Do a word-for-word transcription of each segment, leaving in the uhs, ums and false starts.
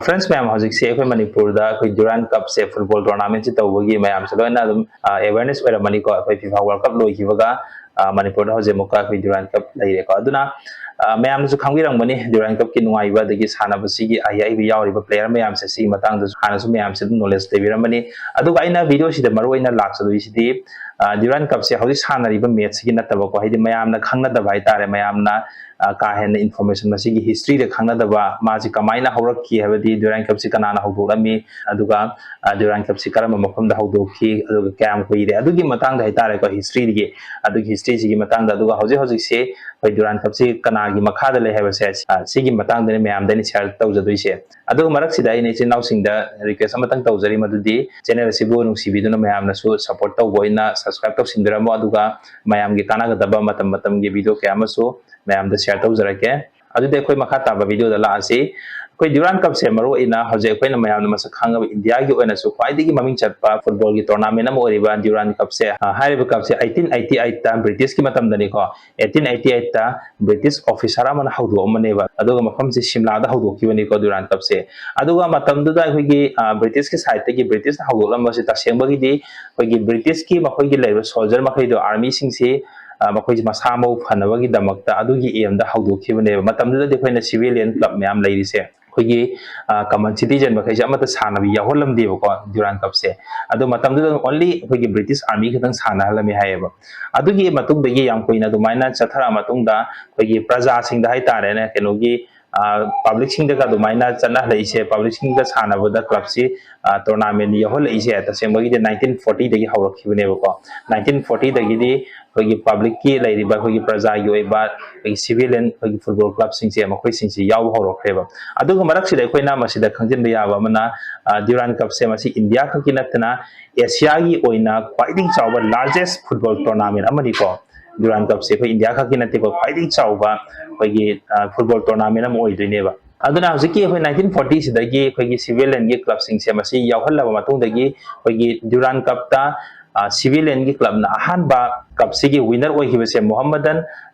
Friends ꯃꯌꯥꯝ, ꯍꯧꯖꯤꯛꯁꯦ ꯑꯩꯈꯣꯏ ꯃꯅꯤꯄꯨꯔꯗ ꯑꯩꯈꯣꯏ Durand Cup ꯁꯦ, football tournament ꯁꯦ ꯇꯧꯕꯒꯤ ꯃꯌꯥꯝꯁꯦ ꯂꯣꯏꯅ ꯑꯗꯨꯝ, ꯑ, awareness ꯑꯣꯏꯔꯝꯃꯅꯤꯀꯣ꯫ ꯑꯩꯈꯣꯏ FIFA World Cup ꯂꯣꯏꯈꯤꯕꯒ, ꯑ, ꯃꯅꯤꯄꯨꯔꯗ ꯍꯧꯖꯤꯛ ꯑꯃꯨꯛꯀ ꯑꯩꯈꯣꯏ Durand Cup ꯂꯩꯔꯦꯀꯣ꯫ ꯑꯗꯨꯅ, ꯑ, ꯃꯌꯥꯝꯅꯁꯨ ꯈꯪꯕꯤꯔꯝꯒꯅꯤ Durand Cup ꯀꯤ ꯅꯨꯡꯉꯥꯏꯕ, ꯑꯗꯒꯤ ꯁꯥꯟꯅꯕꯁꯤꯒꯤ ꯑꯍꯩ ꯑꯍꯩꯕ ꯌꯥꯎꯔꯤꯕ player ꯃꯌꯥꯝꯁꯦ, ꯁꯤꯒꯤ ꯃꯇꯥꯡꯗꯁꯨ ꯍꯥꯟꯅꯁꯨ ꯃꯌꯥꯝꯁꯦ ꯑꯗꯨꯝ knowledge ꯂꯩꯕꯤꯔꯝꯃꯅꯤ꯫ ꯑꯗꯨꯒ ꯑꯩꯅ video ꯁꯤꯗ ꯃꯔꯨ ꯑꯣꯏꯅ ꯂꯥꯛꯆꯗꯣꯏꯁꯤꯗꯤ, ꯑ, Durand Cup ꯁꯦ ꯍꯧꯖꯤꯛ ꯁꯥꯟꯅꯔꯤꯕ match ꯁꯤꯒꯤ ꯅꯠꯇꯕꯀꯣ, ꯍꯥꯏꯗꯤ ꯃꯌꯥꯝꯅ ꯈꯪꯅꯗꯕ ꯍꯥꯏꯇꯥꯔꯦ, ꯃꯌꯥꯝꯅ, ꯑ, ꯀꯥ ꯍꯦꯟꯅ information ꯃꯁꯤꯒꯤ history ꯗ ꯈꯪꯅꯗꯕ, ꯃꯥꯁꯤ ꯀꯃꯥꯏꯅ ꯍꯧꯔꯛꯈꯤ ꯍꯥꯏꯕꯗꯤ Durand Cup ꯁꯤ ꯀꯅꯥꯅ ꯍꯧꯗꯣꯛꯂꯝꯃꯤ, ꯑꯗꯨꯒ, ꯑ, Durand Cup ꯁꯤ ꯀꯔꯝꯕ ꯃꯐꯝꯗ ꯍꯧꯗꯣꯛꯈꯤ, ꯑꯗꯨꯒ ꯀꯌꯥꯝ ꯀꯨꯏꯔꯦ, ꯑꯗꯨꯒꯤ ꯃꯇꯥꯡꯗ ꯍꯥꯏꯇꯥꯔꯦꯀꯣ, history ꯗꯒꯤ, ꯑꯗꯨꯒꯤ history ꯁꯤꯒꯤ ꯃꯇꯥꯡꯗ꯫ ꯑꯗꯨꯒ ꯍꯧꯖꯤꯛ ꯍꯧꯖꯤꯛꯁꯤ ꯑꯩꯈꯣꯏ Durand Cup ꯁꯤ ꯀꯅꯥꯒꯤ ꯃꯈꯥꯗ ꯂꯩ ꯍꯥꯏꯕꯁꯦ, ꯑ, ꯁꯤꯒꯤ ꯃꯇꯥꯡꯗꯅꯤ ꯃꯌꯥꯝꯗ ꯑꯩꯅ share ꯇꯧꯖꯗꯣꯏꯁꯦ꯫ ꯑꯗꯨꯒ ꯃꯔꯛꯁꯤꯗ ꯑꯩꯅ ꯏꯆꯤꯟ ꯏꯅꯥꯎꯁꯤꯡꯗ request ꯑꯃꯇꯪ ꯇꯧꯖꯔꯤ, ꯃꯗꯨꯗꯤ channel ꯑꯁꯤꯕꯨ ꯅꯨꯡꯁꯤꯕꯤꯗꯨꯅ ꯃꯌꯥꯝꯅꯁꯨ support ꯇꯧꯕ ꯑꯣꯏꯅ subscribe ꯇꯧꯁꯤꯟꯕꯤꯔꯝꯃꯣ, ꯑꯗꯨꯒ ꯃꯌꯥꯝꯒꯤ ꯀꯥꯟꯅꯒꯗꯕ ꯃꯇꯝ ꯃꯇꯝꯒꯤ video ꯀꯌꯥ ꯑꯃꯁꯨ ꯃꯌꯥꯝꯗ share ꯇꯧꯖꯔꯛꯀꯦ꯫ ꯑꯗꯨꯗꯤ ꯑꯩꯈꯣꯏ ꯃꯈꯥ ꯇꯥꯕ video ꯗ ꯂꯥꯛꯑꯁꯤ꯫ ꯑꯩꯈꯣꯏ Durand Cup ꯁꯦ ꯃꯔꯨ ꯑꯣꯏꯅ ꯍꯧꯖꯤꯛ ꯑꯩꯈꯣꯏꯅ ꯃꯌꯥꯝꯅ ꯃꯁꯛ ꯈꯪꯉꯕ India ꯒꯤ ꯑꯣꯏꯅꯁꯨ ꯈ꯭ꯋꯥꯏꯗꯒꯤ ꯃꯃꯤꯡ ꯆꯠꯄ football ꯒꯤ tournament ꯑꯃ ꯑꯣꯏꯔꯤꯕ Durand Cup ꯁꯦ, ꯑ, ꯍꯥꯏꯔꯤꯕ cup ꯁꯦ eighteen eighty eight ꯇ British ꯀꯤ ꯃꯇꯝꯗꯅꯤꯀꯣ, eighteen eighty eight ꯇ British officer ꯑꯃꯅ ꯍꯧꯗꯣꯛꯑꯝꯕꯅꯦꯕ꯫ ꯑꯗꯨꯒ ꯃꯐꯝꯁꯦ ꯁꯤꯝꯂꯥꯗ ꯍꯧꯗꯣꯛꯈꯤꯕꯅꯤꯀꯣ Durand Cup ꯁꯦ꯫ ꯑꯗꯨꯒ ꯃꯇꯝꯗꯨꯗ ꯑꯩꯈꯣꯏꯒꯤ, ꯑ, British ꯀꯤ side ꯇꯒꯤ British ꯅ ꯍꯧꯗꯣꯛꯂꯝꯕꯁꯦ ꯇꯁꯦꯡꯕꯒꯤꯗꯤ ꯑꯩꯈꯣꯏꯒꯤ British ꯀꯤ ꯃꯈꯣꯏꯒꯤ ꯂꯩꯔꯤꯕ soldier ꯃꯈꯩꯗꯣ, army ꯁꯤꯡꯁꯤ, ꯑ, ꯃꯈꯣꯏꯁꯦ ꯃꯁꯥ ꯃꯎ ꯐꯅꯕꯒꯤꯗꯃꯛꯇ ꯑꯗꯨꯒꯤ aim ꯗ ꯍꯧꯗꯣꯛꯈꯤꯕꯅꯦꯕ꯫ ꯃꯇꯝꯗꯨꯗꯗꯤ ꯑꯩꯈꯣꯏꯅ civilian club ꯃꯌꯥꯝ ꯂꯩꯔꯤꯁꯦ, ꯑꯩꯈꯣꯏꯒꯤ, ꯑ, common citizen ꯃꯈꯩꯁꯦ ꯑꯃꯠꯇ ꯁꯥꯟꯅꯕ ꯌꯥꯎꯍꯜꯂꯝꯗꯦꯕꯀꯣ Durand Cup ꯁꯦ꯫ ꯑꯗꯣ ꯃꯇꯝꯗꯨꯗ only ꯑꯩꯈꯣꯏꯒꯤ British army ꯈꯛꯇꯪ ꯁꯥꯟꯅꯍꯜꯂꯝꯃꯤ ꯍꯥꯏꯌꯦꯕ꯫ ꯑꯗꯨꯒꯤ ꯃꯇꯨꯡꯗꯒꯤ ꯌꯥꯝ ꯀꯨꯏꯅ ꯑꯗꯨꯃꯥꯏꯅ ꯆꯠꯊꯔꯛꯑ ꯃꯇꯨꯡꯗ ꯑꯩꯈꯣꯏꯒꯤ ꯄ꯭ꯔꯖꯥꯁꯤꯡꯗ ꯍꯥꯏꯇꯥꯔꯦꯅꯦ, ꯀꯩꯅꯣꯒꯤ, ꯑ, public ꯁꯤꯡꯗꯒ ꯑꯗꯨꯃꯥꯏꯅ ꯆꯠꯅꯍꯜꯂꯛꯏꯁꯦ, public ꯁꯤꯡꯗ ꯁꯥꯟꯅꯕꯗ club ꯁꯤ, ꯑ, tournament ꯌꯥꯎꯍꯜꯂꯛꯏꯁꯦ ꯇꯁꯦꯡꯕꯒꯤꯗꯤ nineteen forty ꯗꯒꯤ ꯍꯧꯔꯛꯈꯤꯕꯅꯦꯕꯀꯣ꯫ Nineteen forty ꯗꯒꯤꯗꯤ ꯑꯩꯈꯣꯏꯒꯤ public ꯀꯤ ꯂꯩꯔꯤꯕ ꯑꯩꯈꯣꯏꯒꯤ ꯄ꯭ꯔꯖꯥꯒꯤ ꯑꯣꯏꯕ ꯑꯩꯈꯣꯏꯒꯤ civilian ꯑꯩꯈꯣꯏꯒꯤ football club ꯁꯤꯡꯁꯦ ꯃꯈꯣꯏꯁꯤꯡꯁꯤ ꯌꯥꯎꯕ ꯍꯧꯔꯛꯈ꯭ꯔꯦꯕ꯫ ꯑꯗꯨꯒ ꯃꯔꯛꯁꯤꯗ ꯑꯩꯈꯣꯏꯅ ꯃꯁꯤꯗ ꯈꯪꯖꯤꯟꯕ ꯌꯥꯕ ꯑꯃꯅ, ꯑ, Durand Cup ꯁꯦ ꯃꯁꯤ India ꯈꯛꯀꯤ ꯅꯠꯇꯅ Asia ꯒꯤ ꯑꯣꯏꯅ ꯈ꯭ꯋꯥꯏꯗꯒꯤ ꯆꯥꯎꯕ largest football tournament ꯑꯃꯅꯤꯀꯣ꯫ Durand Cup ꯁꯦ ꯑꯩꯈꯣꯏ India ꯈꯛꯀꯤ ꯅꯠꯇꯦꯀꯣ, ꯈ꯭ꯋꯥꯏꯗꯒꯤ ꯆꯥꯎꯕ ꯑꯩꯈꯣꯏꯒꯤ, ꯑ, football tournament ꯑꯃ ꯑꯣꯏꯗꯣꯏꯅꯦꯕ꯫ ꯑꯗꯨꯅ ꯍꯧꯖꯤꯛꯀꯤ ꯑꯩꯈꯣꯏ nineteen forty ꯁꯤꯗꯒꯤ ꯑꯩꯈꯣꯏꯒꯤ civilian ꯒꯤ club ꯁꯤꯡꯁꯦ ꯃꯁꯤ ꯌꯥꯎꯍꯜꯂꯕ ꯃꯇꯨꯡꯗꯒꯤ ꯑꯩꯈꯣꯏꯒꯤ Durand Cup ꯇ, ꯑ, civilian ꯒꯤ club ꯅ ꯑꯍꯥꯟꯕ ꯀꯞꯁꯤꯒꯤ ꯋꯤꯅꯔ ꯑꯣꯏꯈꯤꯕꯁꯦ ꯃꯣꯍꯝꯃꯗꯟ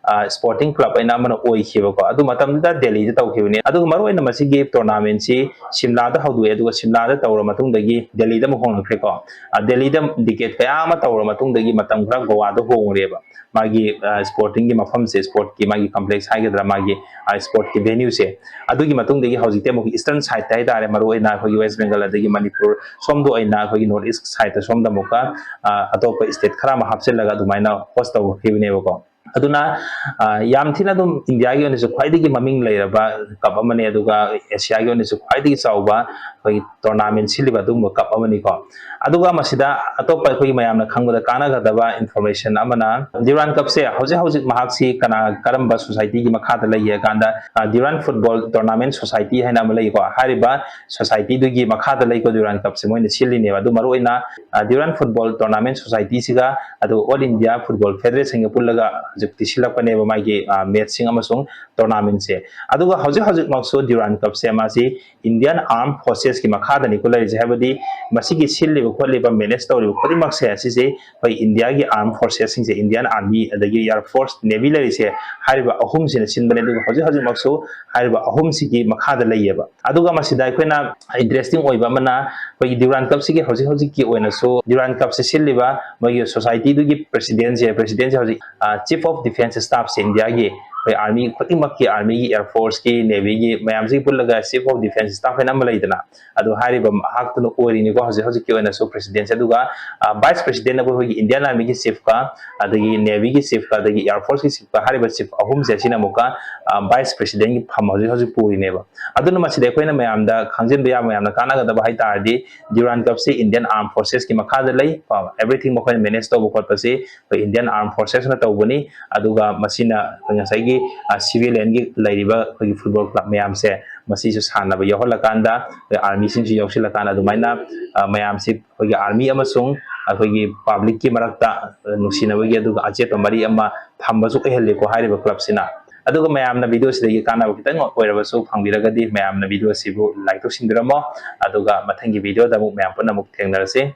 ꯁ꯭ꯄꯣꯔꯇꯤꯡ ꯀ꯭ꯂꯕ ꯍꯥꯏꯅ ꯑꯃꯅ ꯑꯣꯏꯈꯤꯕꯀꯣ꯫ ꯑꯗꯨ ꯃꯇꯝꯗꯨꯗ ꯗꯦꯜꯂꯤꯗ ꯇꯧꯈꯤꯕꯅꯤ꯫ ꯑꯗꯨꯒ ꯃꯔꯨꯑꯣꯏꯅ ꯃꯁꯤꯒꯤ ꯇꯣꯔꯅꯥꯃꯦꯟꯁꯤ ꯁꯤꯝꯂꯥꯗ ꯍꯧꯗꯣꯛꯑꯦ꯫ ꯑꯗꯨꯒ ꯁꯤꯝꯂꯥꯗ ꯇꯧꯔ ꯃꯇꯨꯡꯗꯒꯤ ꯗꯦꯜꯂꯤꯗ ꯑꯃꯨꯛ ꯍꯣꯡꯂꯛꯈ꯭ꯔꯦꯀꯣ꯫ ꯗꯦꯜꯂꯤꯗ ꯗꯤꯀꯦꯠ ꯀꯌꯥ ꯑꯃ ꯇꯧꯔ ꯃꯇꯨꯡꯗꯒꯤ ꯃꯇꯝ ꯈꯔ ꯒꯣꯋꯥꯗ ꯍꯣꯡꯉꯨꯔꯦꯕ꯫ ꯃꯥꯒꯤ ꯁ꯭ꯄꯣꯔꯇꯤꯡꯒꯤ ꯃꯐꯝꯁꯦ, ꯁ꯭ꯄꯣꯔꯠꯀꯤ ꯃꯥꯒꯤ ꯀꯝꯄ꯭ꯂꯦꯛꯁ ꯍꯥꯏꯒꯗ꯭ꯔꯥ, ꯃꯥꯒꯤ ꯁ꯭ꯄꯣꯔꯠꯀꯤ ꯚꯦꯅ꯭ꯌꯨꯁꯦ꯫ ꯑꯗꯨꯒꯤ ꯃꯇꯨꯡꯗꯒꯤ ꯍꯧꯖꯤꯛꯇꯤ ꯑꯃꯨꯛ ꯏꯁꯇꯔꯟ ꯁꯥꯏꯠꯇ ꯍꯥꯏꯇꯥꯔꯦ, ꯃꯔꯨꯑꯣꯏꯅ ꯑꯩꯈꯣꯏꯒꯤ ꯋꯦꯁ ꯕꯦꯡꯒꯜ ꯑꯗꯒꯤ ꯃꯅꯤꯄꯨꯔ ꯁꯣꯝꯗ ꯑꯣꯏꯅ ꯑꯩꯈꯣꯏꯒꯤ ꯅꯣꯔꯠ ꯏꯁ ꯁꯥꯏꯠꯇ ꯁꯣꯝꯗ ꯑꯃꯨꯛꯀ ꯑꯇꯣꯞꯄ ꯁ꯭ꯇꯦꯠ ꯈꯔ ꯑꯃ ꯍꯥꯞꯆꯤꯜꯂꯒ ꯑꯗꯨꯃꯥꯏꯅ ꯍꯣꯁ ꯇꯧꯈꯤꯕꯅꯦꯕꯀꯣ꯫ ꯑꯗꯨꯅ ꯌꯥꯝ ꯊꯤꯅ ꯑꯗꯨꯝ ꯏꯟꯗꯤꯌꯥꯒꯤ ꯑꯣꯏꯅꯁꯨ ꯈ꯭ꯋꯥꯏꯗꯒꯤ ꯃꯃꯤꯡ ꯂꯩꯔꯕ ꯀꯞ ꯑꯃꯅꯤ, ꯑꯗꯨꯒ ꯑꯦꯁꯤꯌꯥꯒꯤ ꯑꯣꯏꯅꯁꯨ ꯈ꯭ꯋꯥꯏꯗꯒꯤ ꯆꯥꯎꯕ ꯑꯩꯈꯣꯏꯒꯤ ꯇꯣꯔꯅꯥꯃꯦꯟ ꯁꯤꯜꯂꯤꯕ ꯑꯗꯨꯒꯨꯝꯕ ꯀꯞ ꯑꯃꯅꯤꯀꯣ꯫ ꯑꯗꯨꯒ ꯃꯁꯤꯗ ꯑꯇꯣꯞꯄ ꯑꯩꯈꯣꯏꯒꯤ ꯃꯌꯥꯝꯅ ꯈꯪꯕꯗ ꯀꯥꯟꯅꯒꯗꯕ ꯏꯟꯐꯣꯔꯃꯦꯁꯟ ꯑꯃꯅ, ꯗ꯭ꯌꯨꯔꯥꯟ ꯀꯞꯁꯦ ꯍꯧꯖꯤꯛ ꯍꯧꯖꯤꯛ ꯃꯍꯥꯛꯁꯤ ꯀꯅꯥ, ꯀꯔꯝꯕ ꯁꯣꯁꯥꯏꯇꯤꯒꯤ ꯃꯈꯥꯗ ꯂꯩꯒꯦ ꯍꯥꯏ ꯀꯥꯟꯗ, ꯗ꯭ꯌꯨꯔꯥꯟ ꯐꯨꯠꯕꯣꯜ ꯇꯣꯔꯅꯥꯃꯦꯟ ꯁꯣꯁꯥꯏꯇꯤ ꯍꯥꯏꯅ ꯑꯃ ꯂꯩꯀꯣ꯫ ꯍꯥꯏꯔꯤꯕ ꯁꯣꯁꯥꯏꯇꯤꯗꯨꯒꯤ ꯃꯈꯥꯗ ꯂꯩꯀꯣ ꯗ꯭ꯌꯨꯔꯥꯟ ꯀꯞꯁꯦ ꯃꯣꯏꯅ ꯁꯤꯜꯂꯤꯅꯦꯕ꯫ ꯑꯗꯨ ꯃꯔꯨꯑꯣꯏꯅ ꯗ꯭ꯌꯨꯔꯥꯟ ꯐꯨꯠꯕꯣꯜ ꯇꯣꯔꯅꯥꯃꯦꯟ ꯁꯣꯁꯥꯏꯇꯤꯁꯤꯒ ꯑꯗꯨ ꯑꯣꯜ ꯏꯟꯗꯤꯌꯥ ꯐꯨꯠꯕꯣꯜ ꯐꯦꯗꯔꯦꯁꯟꯒ ꯄꯨꯜꯂꯒ ꯍꯧꯖꯤꯛꯇꯤ ꯁꯤꯜꯂꯛꯄꯅꯦꯕ ꯃꯥꯒꯤ ꯃꯦꯠꯁꯁꯤꯡ ꯑꯃꯁꯨꯡ ꯇꯣꯔꯅꯥꯃꯦꯟꯁꯦ꯫ ꯑꯗꯨꯒ ꯍꯧꯖꯤꯛ ꯍꯧꯖꯤꯛꯃꯛꯁꯨ ꯗ꯭ꯌꯨꯔꯥꯟ ꯀꯞꯁꯦ ꯃꯥꯁꯤ ꯏꯟꯗꯤꯌꯥꯟ ꯑꯥꯔꯝ ꯐꯣꯔꯁꯦꯁꯀꯤ ꯃꯈꯥꯗꯅꯤꯀꯣ ꯂꯩꯔꯤꯁꯦ꯫ ꯍꯥꯏꯕꯗꯤ ꯃꯁꯤꯒꯤ ꯁꯤꯜꯂꯤꯕ ꯈꯣꯠꯂꯤꯕ, ꯃꯦꯅꯦꯖ ꯇꯧꯔꯤꯕ ꯈꯨꯗꯤꯡꯃꯛꯁꯦ ꯑꯁꯤꯁꯦ ꯑꯩꯈꯣꯏ ꯏꯟꯗꯤꯌꯥꯒꯤ ꯑꯥꯔꯝ ꯐꯣꯔꯁꯦꯁꯁꯤꯡꯁꯦ, ꯏꯟꯗꯤꯌꯥꯟ ꯑꯥꯔꯃꯤ ꯑꯗꯒꯤ ꯑꯦꯌꯥꯔ ꯐꯣꯔꯁ, ꯅꯦꯚꯤ ꯂꯩꯔꯤꯁꯦ, ꯍꯥꯏꯔꯤꯕ ꯑꯍꯨꯝꯁꯤꯅ ꯁꯤꯟꯕꯅꯦ꯫ ꯑꯗꯨꯒ ꯍꯧꯖꯤꯛ ꯍꯧꯖꯤꯛꯃꯛꯁꯨ ꯍꯥꯏꯔꯤꯕ ꯑꯍꯨꯝꯁꯤꯒꯤ ꯃꯈꯥꯗ ꯂꯩꯌꯦꯕ꯫ ꯑꯗꯨꯒ ꯃꯁꯤꯗ ꯑꯩꯈꯣꯏꯅ ꯏꯟꯇꯔꯦꯁꯇꯤꯡ ꯑꯣꯏꯕ ꯑꯃꯅ, ꯑꯩꯈꯣꯏꯒꯤ ꯗ꯭ꯌꯨꯔꯥꯟ ꯀꯞꯁꯤꯒꯤ ꯍꯧꯖꯤꯛ ꯍꯧꯖꯤꯛꯀꯤ ꯑꯣꯏꯅꯁꯨ ꯗ꯭ꯌꯨꯔꯥꯟ ꯀꯞꯁꯦ ꯁꯤꯜꯂꯤꯕ ꯃꯣꯏꯒꯤ ꯁꯣꯁꯥꯏꯇꯤꯗꯨꯒꯤ ꯄ꯭ꯔꯦꯁꯤꯗꯦꯟꯁꯦ, ꯄ꯭ꯔꯦꯁꯤꯗꯦꯟꯁꯦ ꯍꯧꯖꯤꯛ ꯆꯤꯐ ꯑꯣꯐ ꯗꯤꯐꯦꯟꯁ ꯁ꯭ꯇꯥꯐꯁꯦ, ꯏꯟꯗꯤꯌꯥꯒꯤ ꯑꯩꯈꯣꯏ ꯑꯥꯔꯃꯤ ꯈꯨꯗꯤꯡꯃꯛꯀꯤ, ꯑꯥꯔꯃꯤꯒꯤ, ꯑꯦꯌꯥꯔ ꯐꯣꯔꯁꯀꯤ, ꯅꯦꯚꯤꯒꯤ ꯃꯌꯥꯝꯁꯤꯒꯤ ꯄꯨꯜꯂꯒ ꯆꯤꯐ ꯑꯣꯐ ꯗꯤꯐꯦꯟꯁ ꯁ꯭ꯇꯥꯐ ꯍꯥꯏꯅ ꯑꯃ ꯂꯩꯗꯅ, ꯑꯗꯨ ꯍꯥꯏꯔꯤꯕ ꯃꯍꯥꯛꯇꯨꯅ ꯑꯣꯏꯔꯤꯅꯤꯀꯣ ꯍꯧꯖꯤꯛ ꯍꯧꯖꯤꯛꯀꯤ ꯑꯣꯏꯅꯁꯨ ꯄ꯭ꯔꯦꯁꯤꯗꯦꯟꯁꯦ꯫ ꯑꯗꯨꯒ ꯚꯥꯏꯁ ꯄ꯭ꯔꯦꯁꯤꯗꯦꯟ ꯑꯩꯈꯣꯏꯒꯤ ꯏꯟꯗꯤꯌꯥꯟ ꯑꯥꯔꯃꯤꯒꯤ ꯆꯤꯐꯀ, ꯑꯗꯒꯤ ꯅꯦꯚꯤꯒꯤ ꯆꯤꯐꯀ, ꯑꯗꯒꯤ ꯑꯦꯌꯥꯔ ꯐꯣꯔꯁꯀꯤ ꯆꯤꯐꯀ, ꯍꯥꯏꯔꯤꯕ ꯆꯤꯐ ꯑꯍꯨꯝꯁꯦ ꯑꯁꯤꯅ ꯑꯃꯨꯛꯀ ꯚꯥꯏꯁ ꯄ꯭ꯔꯦꯁꯤꯗꯦꯟꯒꯤ ꯐꯝ ꯍꯧꯖꯤꯛ ꯍꯧꯖꯤꯛ ꯄꯨꯔꯤꯅꯦꯕ꯫ ꯑꯗꯨꯅ ꯃꯁꯤꯗ ꯑꯩꯈꯣꯏꯅ ꯃꯌꯥꯝꯗ ꯈꯪꯖꯤꯟꯕ ꯌꯥꯕ, ꯃꯌꯥꯝꯅ ꯀꯥꯟꯅꯒꯗꯕ ꯍꯥꯏ ꯇꯥꯔꯗꯤ, ꯗ꯭ꯌꯨꯔꯥꯟ ꯀꯞꯁꯤ ꯏꯟꯗꯤꯌꯥꯟ ꯑꯥꯔꯝ ꯐꯣꯔꯁꯦꯁꯀꯤ ꯃꯈꯥꯗ ꯂꯩ꯫ ꯀꯣ, ꯑꯦꯚ꯭ꯔꯤꯊꯤꯡ ꯃꯈꯣꯏꯅ ꯃꯦꯅꯦꯖ ꯇꯧꯕ ꯈꯣꯠꯄꯁꯤ ꯑꯩꯈꯣꯏ ꯏꯟꯗꯤꯌꯥꯟ ꯑꯥꯔꯝ ꯐꯣꯔꯁꯦꯁꯅ ꯇꯧꯕꯅꯤ꯫ ꯑꯗꯨꯒ ꯃꯁꯤꯅ ꯑꯩꯈꯣꯏ ꯉꯁꯥꯏꯒꯤ ꯁꯤꯚꯤꯂꯤꯌꯟꯒꯤ ꯂꯩꯔꯤꯕ ꯑꯩꯈꯣꯏꯒꯤ ꯐꯨꯠꯕꯣꯜ ꯀ꯭ꯂꯕ ꯃꯌꯥꯝꯁꯦ ꯃꯁꯤꯁꯨ ꯁꯥꯟꯅꯕ ꯌꯥꯎꯍꯜꯂꯀꯥꯟꯗ, ꯑꯩꯈꯣꯏ ꯑꯥꯔꯃꯤꯁꯤꯡꯁꯨ ꯌꯥꯎꯁꯤꯜꯂꯀꯥꯟꯗ ꯑꯗꯨꯃꯥꯏꯅ ꯃꯌꯥꯝꯁꯤ ꯑꯩꯈꯣꯏꯒꯤ ꯑꯥꯔꯃꯤ ꯑꯃꯁꯨꯡ ꯑꯩꯈꯣꯏꯒꯤ ꯄꯕ꯭ꯂꯤꯛꯀꯤ ꯃꯔꯛꯇ ꯅꯨꯡꯁꯤꯅꯕꯒꯤ ꯑꯗꯨꯒ ꯑꯆꯦꯠꯄ ꯃꯔꯤ ꯑꯃ ꯊꯝꯕꯁꯨ ꯑꯣꯏꯍꯜꯂꯤꯀꯣ ꯍꯥꯏꯔꯤꯕ ꯀ꯭ꯂꯕꯁꯤꯅ꯫ ꯑꯗꯨꯒ ꯃꯌꯥꯝꯅ ꯚꯤꯗꯤꯑꯣꯁꯤꯗꯒꯤ ꯀꯥꯟꯅꯕ ꯈꯤꯇꯪ ꯑꯣꯏꯔꯕꯁꯨ ꯐꯪꯕꯤꯔꯒꯗꯤ ꯃꯌꯥꯝꯅ ꯚꯤꯗꯤꯑꯣꯁꯤꯕꯨ ꯂꯥꯏꯛ ꯇꯧꯁꯤꯟꯕꯤꯔꯝꯃꯣ꯫ ꯑꯗꯨꯒ ꯃꯊꯪꯒꯤ ꯚꯤꯗꯤꯑꯣꯗ ꯑꯃꯨꯛ ꯃꯌꯥꯝ ꯄꯨꯟꯅ ꯑꯃꯨꯛ ꯊꯦꯡꯅꯔꯁꯤ꯫